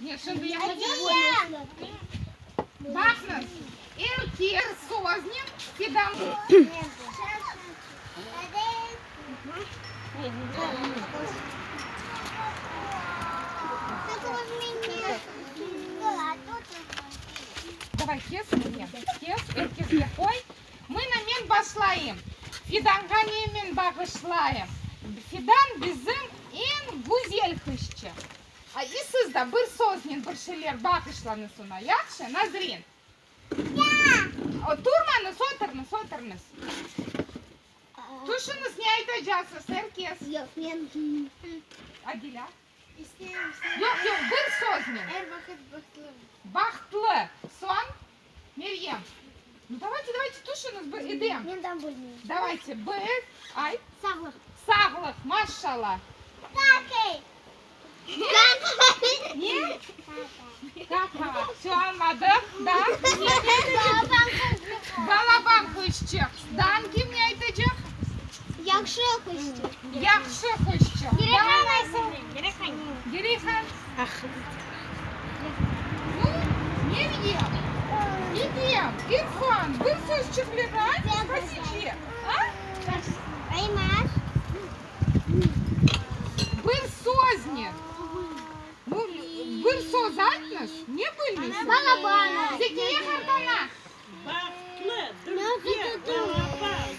Ne, şimdi yapacaq? Baqıñız, er kes söznen Fidan. Davay, kes, Meryem, kes, er keske qoy. Mına men başlayım, Fidanğa ne men bağışlayım? Fidan bizim eñ güzel qızçıq. A, i siz da bir söznen bir şeyler bağışlañız oña, yahşı? Nazrin. Turmañız, oturıñız, oturıñız. Tüşüñiz, ne aytacaqsız, er kes. Yoq, men. Adilâ? Yoq, yoq, bir söznen. Er vaqıt bahtlı. Bahtlı. Soñ, Meryem. Nu, davayte, davayte, tüşüñiz, bir, Edem. Men tam bilmeyim. Davayte, bir, ay. Sağlıq. Sağlıq, maşşalla. Kakey. Ne? Kaka. Vse, añladıq, da? Balaban qızçıq. Daa kim ne aytacaq? Yahşı qızçıq. Yahşı qızçıq. Gireyhan. Gireyhan. Nu, Meryem, Edem, İrfan, bir sözçükler aytıñız, Hatice, a? Aymaz. Bir söznen. Nu, bir söz aytıñız, ne bilmeysiñ? Balaban. Zekiye qartana. Bahtlı, dülber, balaban,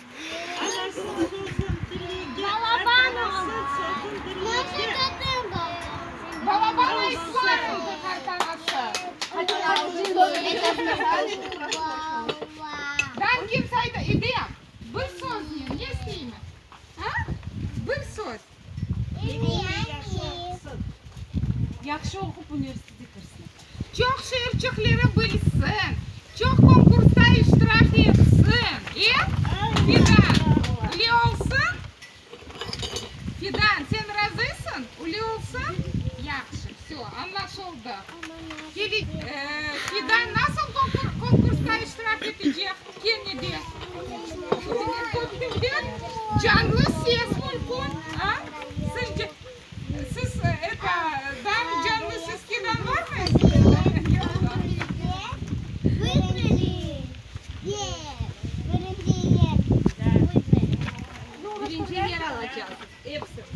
anasınıñ sözün diñlegen, atanasınıñ sözün diñlegen. Balaban ayttılar endi qartanası. Dan kimse ayta, Edem, bir söznen ne isteymiz? A? Bir söz. Yahşı oqup universitetke kirsin. Çoq şiirçikleri bilsin, çoq konkursta iştirak etsin, e, Fidan, öyle olsun? Fidan, sen razısıñ, öyle olsun? Yahşı, vse, añlaşıldı. Kele, Fidan nasıl konkursta iştirak etecek kene de? Canlı ses mümkün, a? Sizce? Siz, eto, daa canlı ses kelgen barmı esiñizde? Yoqmı? Birinci yer alacaqsız, episiñiz.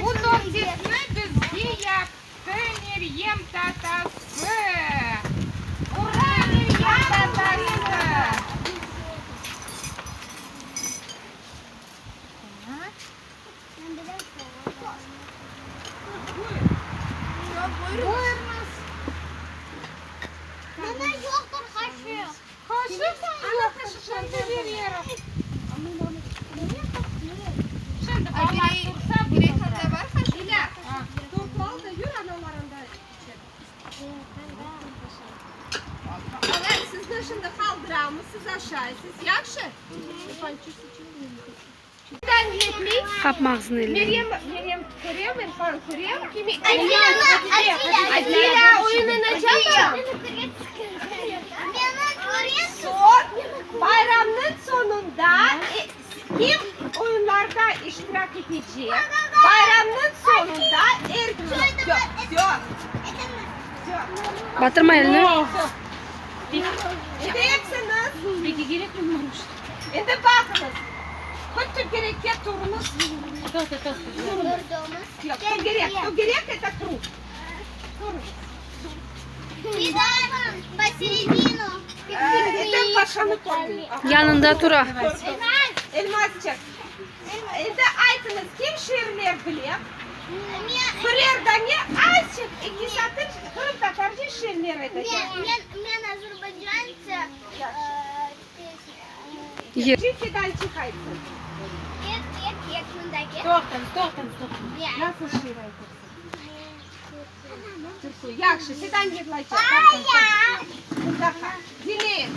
Bu tortetni bizge yaptı Meryem tatası. Ura, Meryem tatası! Buyurıñız. Qaşıq yoqtır, şimdi bererim. Şimdi balalar tursa, Alay, sizni şimdi qaldıramız, siz aşaysız, yahşı? Qapma ağzını ellerini. Meryem, Meryem körem, İrfan körem. Kim, Adilâ, oyun oynaycaqmı? Soñ, bayramnıñ soñunda kim oyunlarda iştirak etecek, bayramnıñ soñunda er kim, vse, vse, Batırma elini. Endi episiñiz, endi baqıñız, bir tögerekke turıñız. Yoq, tögerek, tögerek, eto krug. Turıñız. Edem paşanı körmeyim. Yanında tura. Elmazçıq, endi aytıñız, kim şiirler bile? Birer dane azçıq, eki satır qırımtatarca şiirler aytacaq. Fidançıq aytsın. Nasıl şiir aytırsıñ? Türkü. Yahşı, Fidan yırlaycaq. Mında diñleyin.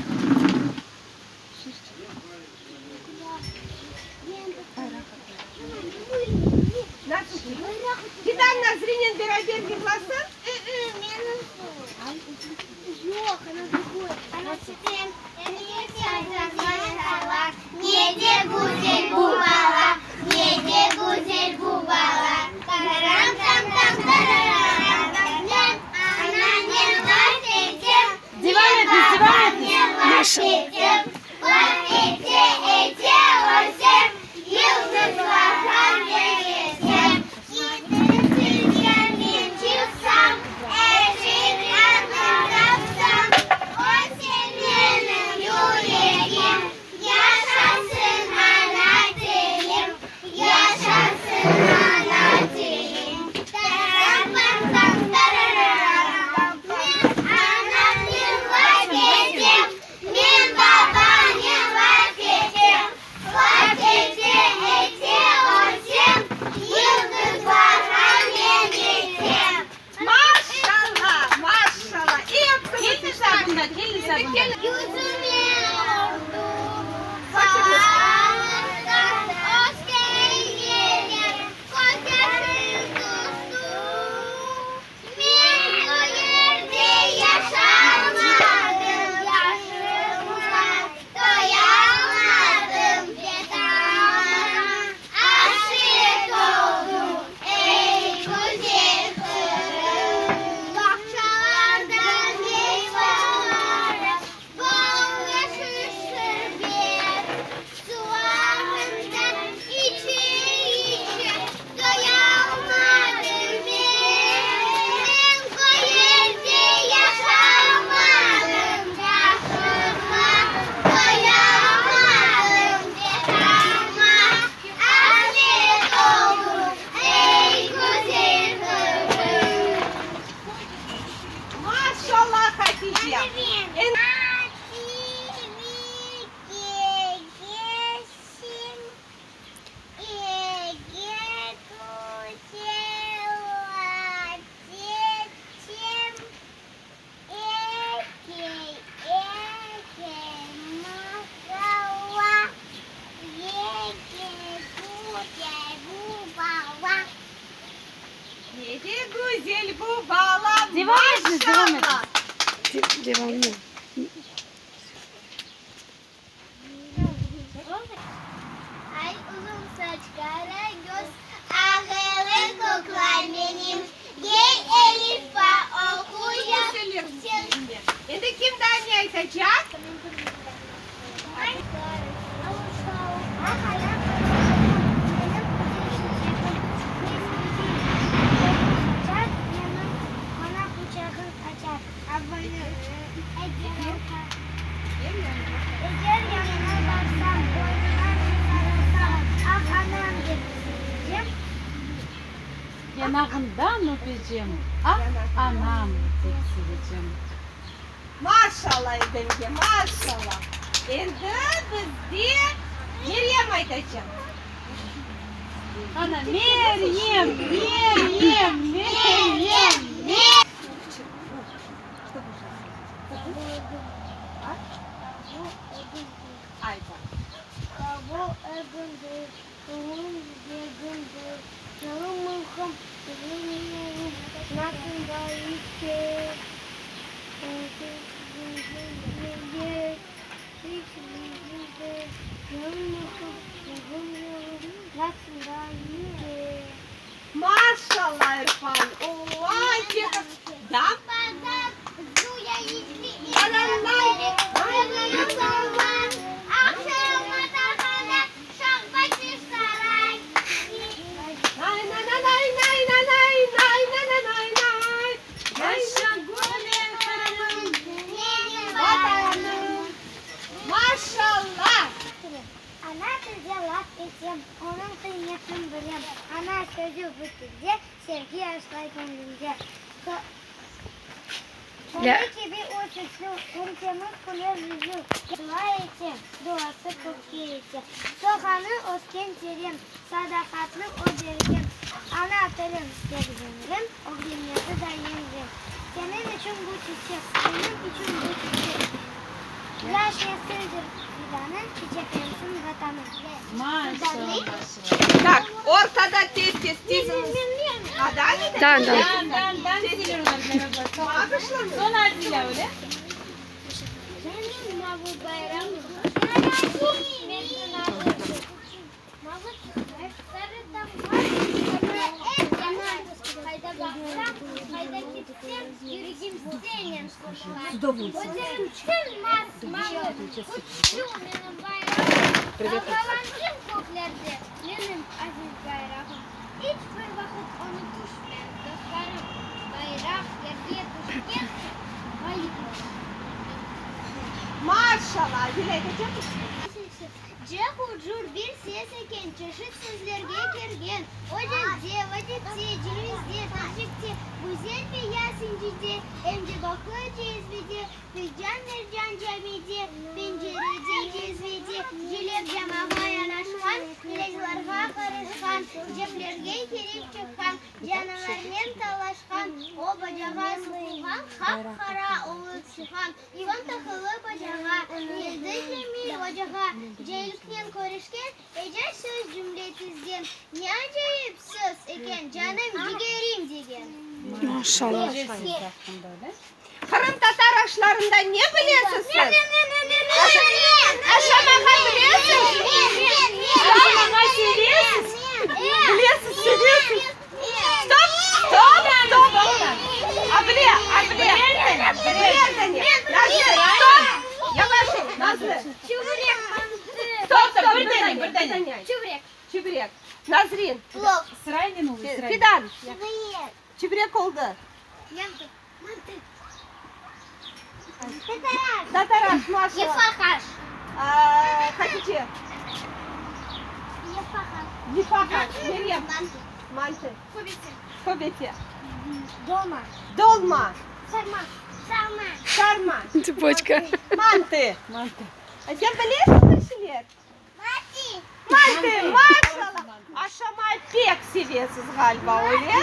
etem, Laf ete, ete ölsem, Yıldızlarğa meñzesem. Yedinci men çıqsam, Er şeyniñ adını tapsam, Ölse menim yüregim, Yaşasın ana tilim, Yaşasın ana tilim. Tararam-pam-pam, tarararam-pam-pam. Men anamnen laf etem, Men babamnen laf etem, Laf ete, ete ölsem, Yıldızlarğa meñzesem. Maşallah, maşallah. Episi Yüzüme urdu qaranlıqtan ösken yeller, Közyaşım tüşti, men bu yerde yaşalmadım, Yaşıma toyalmadım, Vetanıma aşıq oldım, ey, güzel Qırım. Bağçalarda meyvaları, bol yeşil şerbet, Suvlarından içe-içe toyalmadım men. Men bu yerde yaşalmadım, Yaşıma toyalmadım, Vetanıma asret oldım, ey, güzel Qırım. Maşallah, Hatice. En Ne de güzel bu bala. Devam etiniz, devam Maşallah. Devamlı. Ay uzun saç qara köz, Ağıllı qoqlam menim, Gel elifba oquyıq. Endi kim daa ne aytacaq? Eger yanına barsam, boynuna men sarılsam, Ah, anam dep sevecem. Yanağından öpecem, ah, anam dep sevecem. Maşallah Edemge, maşallah. Endi bizde Meryem aytacaq. Ana, Meryem, Meryem, Meryem. Ayta. Bu ögündir, bunıñ degildir, Yolum nasıl da yüksek. Nasıl da yüksek. Maşallah, İrfan. Oy, da? Nay nay nay nay nay nay nay nay nay nay nay. Yaşa güle Qırımım, Vatanım. Maşallah. Ana tilde laf etem, onıñ qıymetin bilem. Ana sözü bu tilde, sevgi aşlay köñlümde. Ya. Onıñ kibi o süslü, temiz küler yüzlü. Dua etem, duası kökke yete. Soğanı ösken terem, sadaqatlı o bergen. Ana tilim, tek zeñgin, ögrenmesi da yengil. Seniñ içün bu çiçek, menim içün bu çiçek. Yaş nesildir fidanı, çiçeklensin Vatanım. Maşallah. Так, ortada tez tez tez. A, da mı? Dan, dan. Dan, dan, dan Bağışlanın. Son Adile öyle. Benim bu bayram. Qayda baqsam, qayda ketsem, yüregim. Senen qoşulam. Közlerim tüm mas-mavı, Küçlü menim bayrağım. Dalğalansın köklerde Menim aziz bayrağım. İç bir vaqıt onı tüşmeñ, dostlarım, Bayraq yerge tüşkense, ğayıp olur. Maşallah, Züleyha, Ce hucur bir ses eken, çeşit sözlerge kirgen, Özende, vaziyette, cevizde, tacikte, güzel beyaz incide, em de baqır cezvede, filcan mercan camide, pencerede, cezvede, celep camağa yanaşqan, ilâclarğa qarışqan, ceplerge kirip çıqqan, canavarnen talaşqan, o bacağa soqulğan, qap-qara olıp çıqqan, Soñ taqıllı bacağa, keldi Cemil ocağa, Ceyliknen körüşken, eca söz cümle tizgen, Ne acayip söz eken, canım, cigerim degen. Maşallah. Qırımtatar aşlarında ne bilesiz siz? Aşamağa bilesiz? Aşamağa sevesiz? Bilesiz, sevesiz? Stop, stop, stop. Able, able. Birer dane. Nazlı, stop. Yavaş ol, Nazlı. Çubrek, mantı. Stop, stop, bir dane, bir dane. Çubrek. Çubrek. Nazrin. Plov. Fidan. Çubrek oldı. Mantı. Mantı. Tataraş. Tataraş, maşallah. Yefaqaş. Hatice. Yefaqaş. Yefaqaş. Meryem. Mantı. Mantı. Köbete. Köbete. Dolma. Dolma. Sarma. Sarma. Sarma. Цепочка. Mantı. Mantı. Sen bilesiñ bir şeyler? Mantı. Mantı, maşallah. Aşamay pek sevesiz ğaliba, öyle?